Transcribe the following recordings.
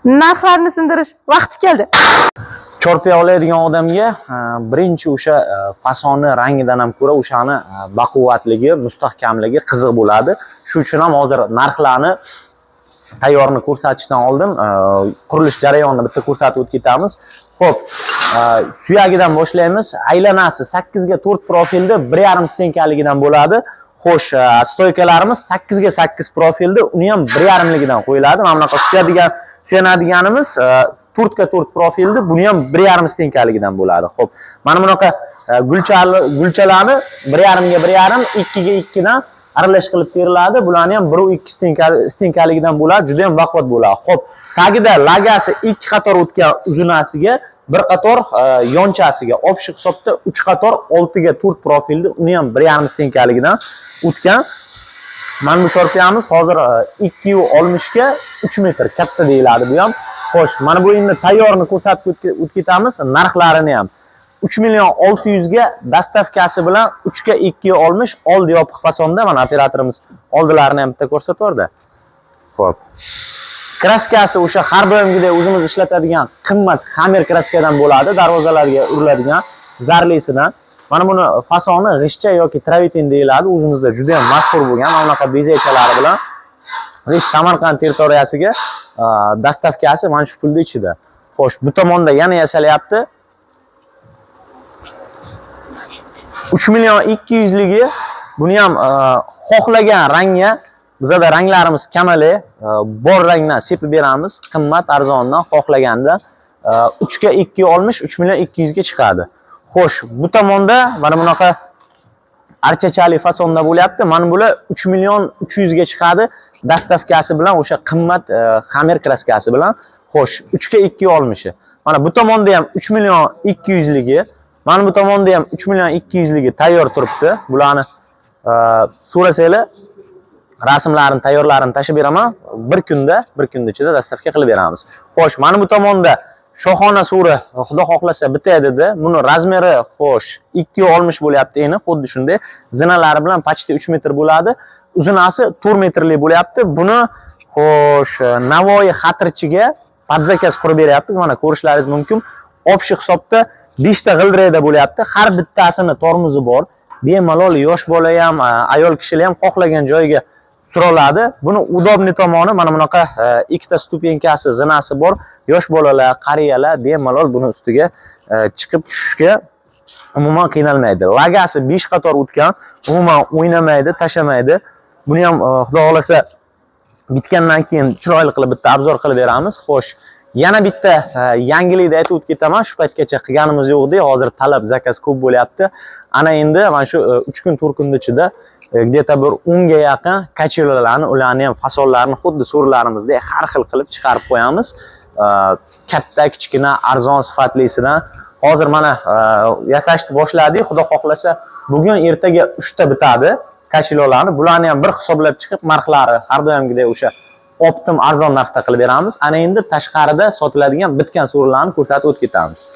Narxlarni sindirish vaqti keldi. Chorpiya oladigan odamga birinchi o'sha fasoni rangidan ham ko'ra o'shani baquvvatligi, mustahkamligi qiziq bo'ladi. Shu uchun ham hozir narxlarni tayyorni ko'rsatishdan oldin qurilish jarayonini bitta ko'rsatib o'tib ketamiz. Xo'p, suyagidan boshlaymiz. Aylanasi 8 ga 4 profilda 1,5 stenkaligidan bo'ladi. Xo'sh, stoykalarimiz 8 ga 8 profilda, uni ham 1,5ligidan qo'yiladi. Mana bunaqa suyanadiganimiz 4 ga 4 profilda, buni ham 1,5 stenkaligidan bo'ladi. Xo'p, mana bunaqa gulchalarni 1,5 ga 1,5, 2 ga 2 dan aralash qilib teriladi. Bularni ham 1,2 stenkaligidan bo'ladi, juda ham baquvvat bo'ladi. Xo'p, tagida lagasi 2 qator o'tgan uzunasiga, bir qator yonchasiga, общий hisobda 3 qator 6 ga 4 profilda, uni ham 1,5 stenkaligidan o'tgan. Mana bu chorpiyamiz hozir 2,60 ga 3 metr katta deyiladi bu ham. Xo'sh, mana bu endi tayyorni ko'rsatib o'tib ketamiz, narxlarini ham. 3 million 600 ga dastavkasi bilan 3 ga 2,60 oldi yopiq fasonda. Mana operatorimiz oldilarini ham bitta ko'rsatib. Xo'p. Kraskasi o'sha har doimgidek o'zimiz ishlatadigan qimmat xamir kraskadan bo'ladi, darvozalarga uriladigan zarlisidan. Mana buni fasoni g'ishtcha yoki travitin deyiladi, o'zimizda juda ham mashhur bo'lgan mana bunaqa bezakchalari bilan. G'isht Samarqand territoriyasiga dastavkasi mana shu pulning ichida. Xo'sh, bu tomonda yana yasalyapti. 3 million 200ligi, buni ham xohlagan rangga, bizada ranglarimiz kamali, bor rangdan sepib beramiz, qimmat arzondan xohlaganda 3 ga 2,60, 3 million 200 ga chiqadi. Xo'sh, bu tomonda mana bunaqa archachali fasonda bo'lyapti. Mana bular 3 million 300 ga chiqadi, dastavkasi bilan, o'sha qimmat xamir kraskasi bilan. Xo'sh, 3 ga 2,60. Mana bu tomonda ham 3 million 200ligi, mana bu tomonda ham 3 million 200ligi tayyor turibdi. Bularni so'rasanglar, rasmlarini, tayyorlarini tashib beraman. Bir kunda ichida dastavka qilib beramiz. Xo'sh, mana bu tomonda shohona suri, xudo xohlasa bitadi dedi. Buni razmeri, xo'sh, 2,60 bo'lyapti endi, xuddi shunday. Zinalari bilan почти 3 metr bo'ladi. Uzunasi 4 metrli bo'lyapti. Buni, xo'sh, Navoiy xatirchiga podzakaz qurib beryapmiz. Mana ko'rishlaringiz mumkin. Общий hisobda 5 ta g'ildirakda bo'lyapti. Har bittasini tormozi bor. Bemalol yosh bola ham, ayol kishilar ham xohlagan joyga suroladi. Buni udobni tomoni mana bunaqa ikkita stupenkasi, zinasi bor. Yosh bolalar, qariyalar bemalol buni ustiga chiqib tushishga umuman qiynalmaydi. Lagasi 5 qator o'tgan, umuman o'ynamaydi, tashamaydi. Buni ham xudo xolasa bitgandan keyin chiroyli qilib bitta obzor qilib beramiz. Xo'sh, yana bitta yangilikni aytib o'tib ketaman. Shu paytgacha qilganimiz yo'q edi. Hozir talab, zakaz ko'p bo'lyapti. Ana endi mana shu 3 kun, 4 kun ichida где-то bir 10 ga yaqin kachelolarni, ularni ham fasonlarini xuddi so'rilarimizdek har xil qilib chiqarib qo'yamiz. Katta, kichkina, arzon sifatlisidan. Hozir mana yasashni boshladik. Xudo xohlasa bugun ertaga 3 ta bitadi kachelolarni. Bularni ham bir hisoblab chiqib narxlari har doimgidek o'sha optim arzon narxda qilib beramiz. Ana endi tashqarida sotiladigan bitgan so'rilarni ko'rsatib o'tib ketamiz.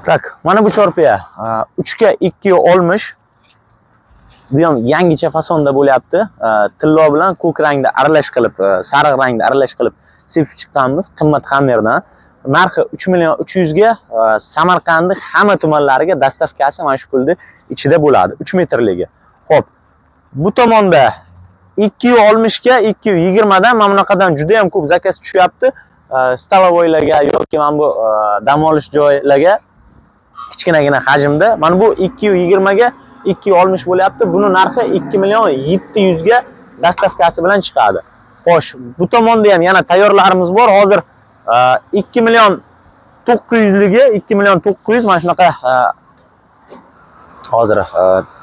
Tak, mana bu chorpiya 3 ga 2,60. Bu ham yangicha fasonda bo'lyapti. Tillo bilan ko'k rangda aralash qilib, sariq rangda aralash qilib sepib chiqqanmiz qimmat xamirdan. Narxi 3 million 300 ga, Samarqandning hamma tumanlariga dastavkasi mana shu pulni ichida bo'ladi, 3 metrligi. Xo'p, bu tomonda 2,60 ga 2,20 dan mana bunaqadan juda ham ko'p zakaz tushyapti. Stolovoylarga yoki mana bu dam olish joylarga kichkinagina hajmda. Mana bu 2,20 ga 2,60 bo'lyapti. Buni narxi 2 million 700 ga dastavkasi bilan chiqadi. Xo'sh, bu tomonda ham yana tayyorlarimiz bor. Hozir 2 million 900ligi, 2 million 900 mana shunaqa hozir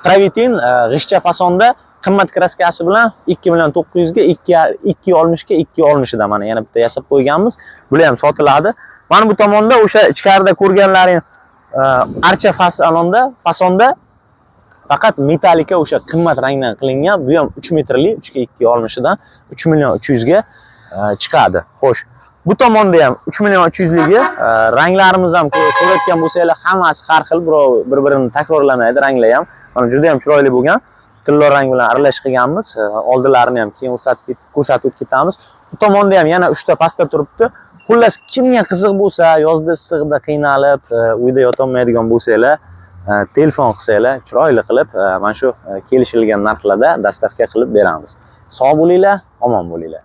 travitin g'ishtcha fasonda qimmat kraskasi bilan 2 million 900 ga 2,60 ga 2,60 dan mana yana bitta yasab qo'yganmiz. Bular ham sotiladi. Mana bu tomonda o'sha ichkarida ko'rganlaring archa fasonda faqat metallika o'sha qimmat rangdan qilingan. Bu ham 3 metrli, 3 ga 2,60 dan 3 million 300 ga chiqadi. Xo'sh, Bu tomonda ham 3 million 300 ligi, ranglarimiz ham ko'rayotgan bo'lsanglar, hammasi har xil, birov bir-birini takrorlamaydi, ranglar ham. Mana juda ham chiroyli bo'lgan. Tillo rang bilan aralash qilganmiz. Oldilarini ham keyin ko'rsatib o'tib ketamiz. Bu tomonda ham yana 3 ta pastda turibdi. Xullas, kimga qiziq bo'lsa, yozda issiqda qiynalib, uyda yotolmaydigan bo'lsanglar, telefon qilsanglar, chiroyli qilib, mana shu kelishilgan narxlarda доставка qilib beramiz. Sog' bo'linglar, omon bo'linglar.